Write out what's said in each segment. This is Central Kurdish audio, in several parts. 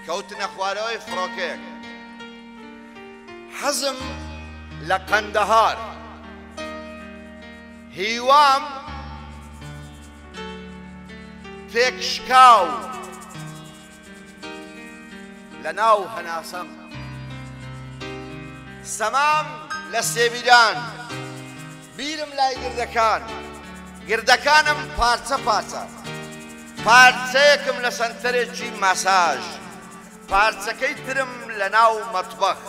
کەوتنە خوارەوەی فڕۆکەیەک. حەزم لە قەندەهار. هیوام تێکشکاو لە ناو هەناسەم. سەمام لە سێبیران. بیرم لای گردەکان. گردەکانم پارچە پارچە. پارچەیەکم لە سەنتەرێکی ماساژ. پارچەکەی ترم لە ناو مەتبەخ.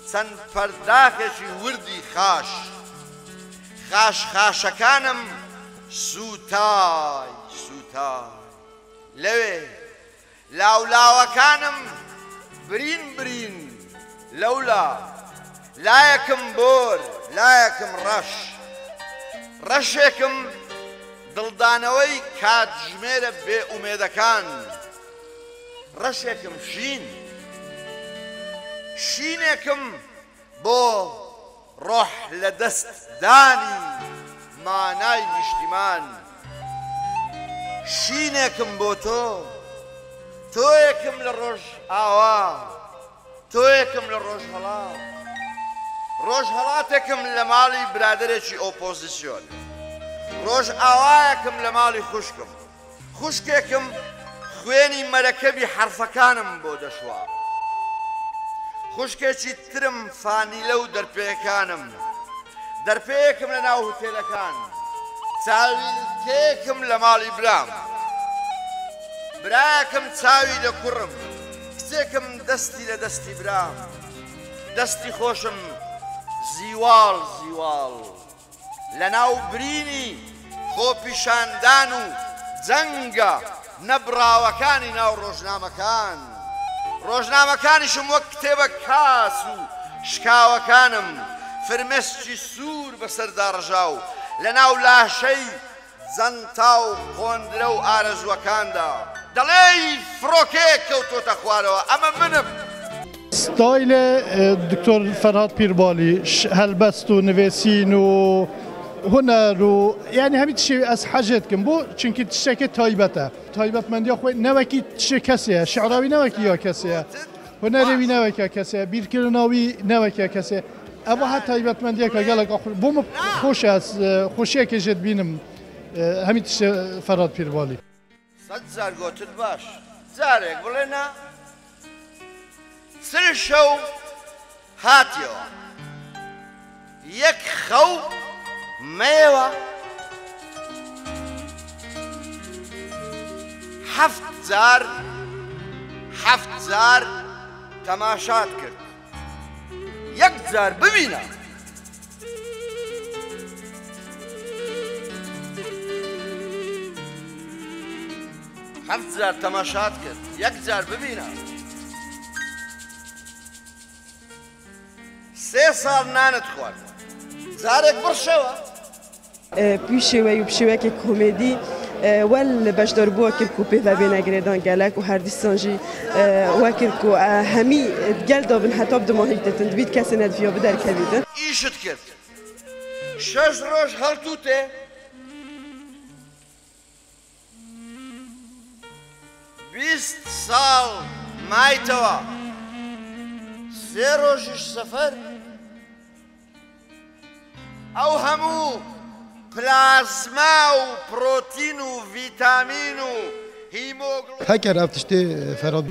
چەند پەرداخێکی وردی خاش. خاش خاشەکانم سووتای سووتای. لەوێ لاولاوەکانم برین برین لەولا. لایەکم بۆر لایەکم ڕەش. ڕەشێکم دڵدانەوەی کاتژمێرە بێ ئومێدەکان. ڕەشێکم شین. شینێکم بۆ ڕۆح لە دەست دانی مانای نیشتیمان. شینێکم بۆ تۆ. تۆیەکم لە ڕۆژئاوا. تۆیەکم لە ڕۆژهەڵات. ڕۆژهەڵاتێکم لە ماڵی برادەرێکی ئۆپۆزیسیۆن. ڕۆژئاوایەکم لە ماڵی خوشکم. خوشکێکم خوێنی مەرەکەبی حەرفەکانم بۆ دەشوا. خوشکێکی ترم فانیلە و دەرپێکانم. دەرپێیەکم لە ناو هوتێلەکان. چاویلکەیەکم لە ماڵی برام. برایەکم چاوی لە کوڕم. کچێکم دەستی لە دەستی برام. دەستی خۆشم زیواڵ زیواڵ. لەناو برینی خۆپیشاندان و جەنگە نەبڕاوەکانی ناو ڕۆژنامەکان، ڕۆژنامەکانیشم وەک کتێبە کاس و شکاوەکانم فرمێسکی سوور بەسەردا ڕژاو لەناو لاشەی جەنتا و قۆندرە و ئارەزووەکاندا. دەڵێی فڕۆکەیەک کەوتۆتە خوارەوە، ئەمە منم. ستایلێ دکتۆر فەرهاد پیربالی هەلبەست و نڤێسین و هونەر و یانی هەمی تشێ ئەز حەژێ دکم بۆ چونکی تشتێکێ تایبەتە تایبەتمەندیا خۆی نەوەکی تشێ کەسێ شعراوی نەوەکی یا کەسێ هونەرێ وی نەوەکیا کەسێ بیرکردناوی نەوەکیا کەسێ ئەوە هە تایبەتمەندیەکە گەلەک بۆ من خۆشە خۆشیەکێ ژێ دبینم هەمی تشتێ فەرهاد پیربالی. 100 جار گۆتت باش جارێک بڵێ نا 40 شەو هاتیەوە یەک خەو مەیەوە حەفت جار حەفت جار تەماشات کرد یەک جار ببینە. حەفت جار تەماشات کرد یەک جار ببینە. 3 ساڵ نانت خوارد جارێک بڕشەوە. پیشێوەی و بشێوەیەکی کۆمێدی وەل بەشدار بووە کرد و پێ بێنەگرێدان گەلەک و هەردیسان ژی وە کرد و هەمی گەل دابن هەتا بدماهیک دتن دبیت کەسێ نەدڤیا بدەرکەویدن. ئیشت کرد 6 ڕۆژ هەڵتووتێ 20 ساڵ مایتەوە 3 ڕۆژیش سەفەر. ئەو هەموو پلازما و پرۆتین و ڤیتامین و هیمۆگڵۆ هەکەر ئەف تشتێ فەرهاد.